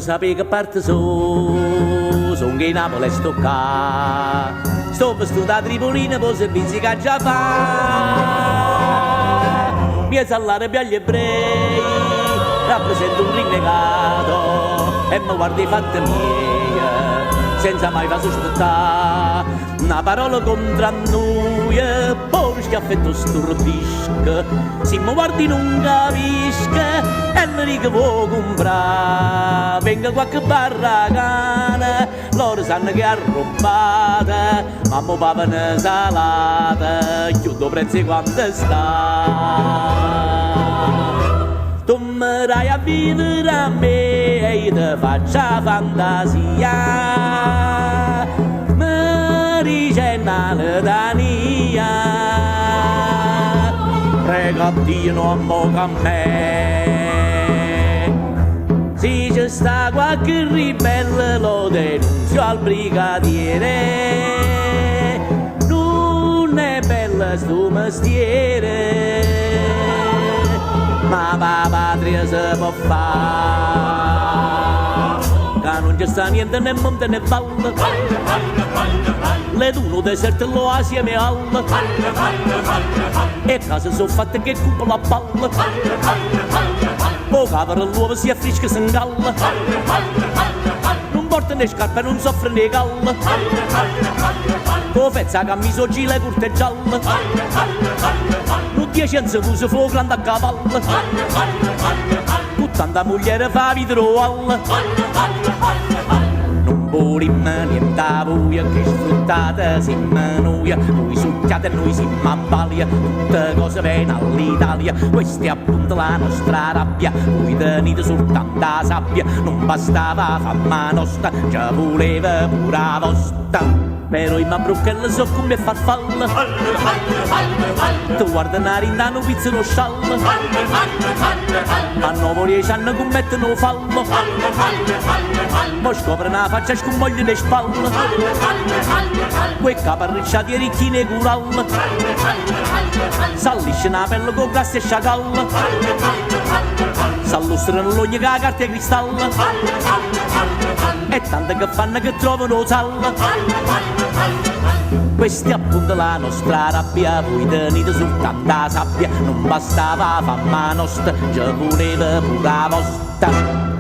sapè che parte so', songo 'e Napule e sto ccà. Sto vestuto 'a tripolino p' 'o servizio ch'aggia fa'. Mmiezzo all'arabi e agli ebrei rappresento un rinnegato e me guardo 'e fatte mieje senza mai fa' suspettà. Na parola contro a nuje, po' nu schiaffetto sturdisco. Si me guardi nun capisco e me dico vuò cumprà. Vengo quacche barracana, loro sanno che è arrubbata, ma mo pavano salata, cchiù do prezzo 'e quanto sta. Tu me dai a vivere a me e io te faccio 'a fantasia. Me dice na litania. Prega a Dio no ammoca a me. Si ce sta qualche ribelle lo denunzio al brigadiere. Nun è bello stu mestiere, ma p' 'a patria se po' fa'. Ca nun ce sta niente né monte né valle, Le dune, 'o deserto, l'oasi 'e Meal. E case so' fatte cu 'e cupole a palla. 'O cavero ll'uovo si è frisco se 'ngalla. Nun portano 'e scarpe e nun soffrono 'e callo. Cu 'o pezzo 'a cammisa 'o gilet curto e giallo. Nu diece 'nzevuso fa 'o grande a cavallo. Cu tanta mugliere fa 'a vita d' 'o 'allo. Nun vulimmo niente 'a vuje che sfruttate simme nuje. Vui succhiate e nuje simmo a balia. Tutte cose vene all'Italia. Questa è appunto la nostra rabbia. Vui tenite soltanto 'a sabbia. Nun bastava 'a famma nosta, ce vuleva pure 'a vosta. Però 'e mabrucchelle so' comm' 'e farfalle. Te guardano 'a dint' 'a nu pizzo d' 'o sciallo. Ma a nove o diece anne cummettono 'o fallo. Po' scoprono 'a faccia e scummogliano 'e spalle. Cu 'e cape arricciate e 'e ricchine 'e curallo. S'allisciano 'a pelle cu 'o grasso 'e sciacallo. S'allustrano ll'ogne cu 'a carta 'e cristallo. E tanto che fanno che trovano 'o sallo. Questa è appunto la nostra rabbia, voi tenite soltanto 'a sabbia, nun bastava 'a famma nosta, ce vuleva pure 'a vosta.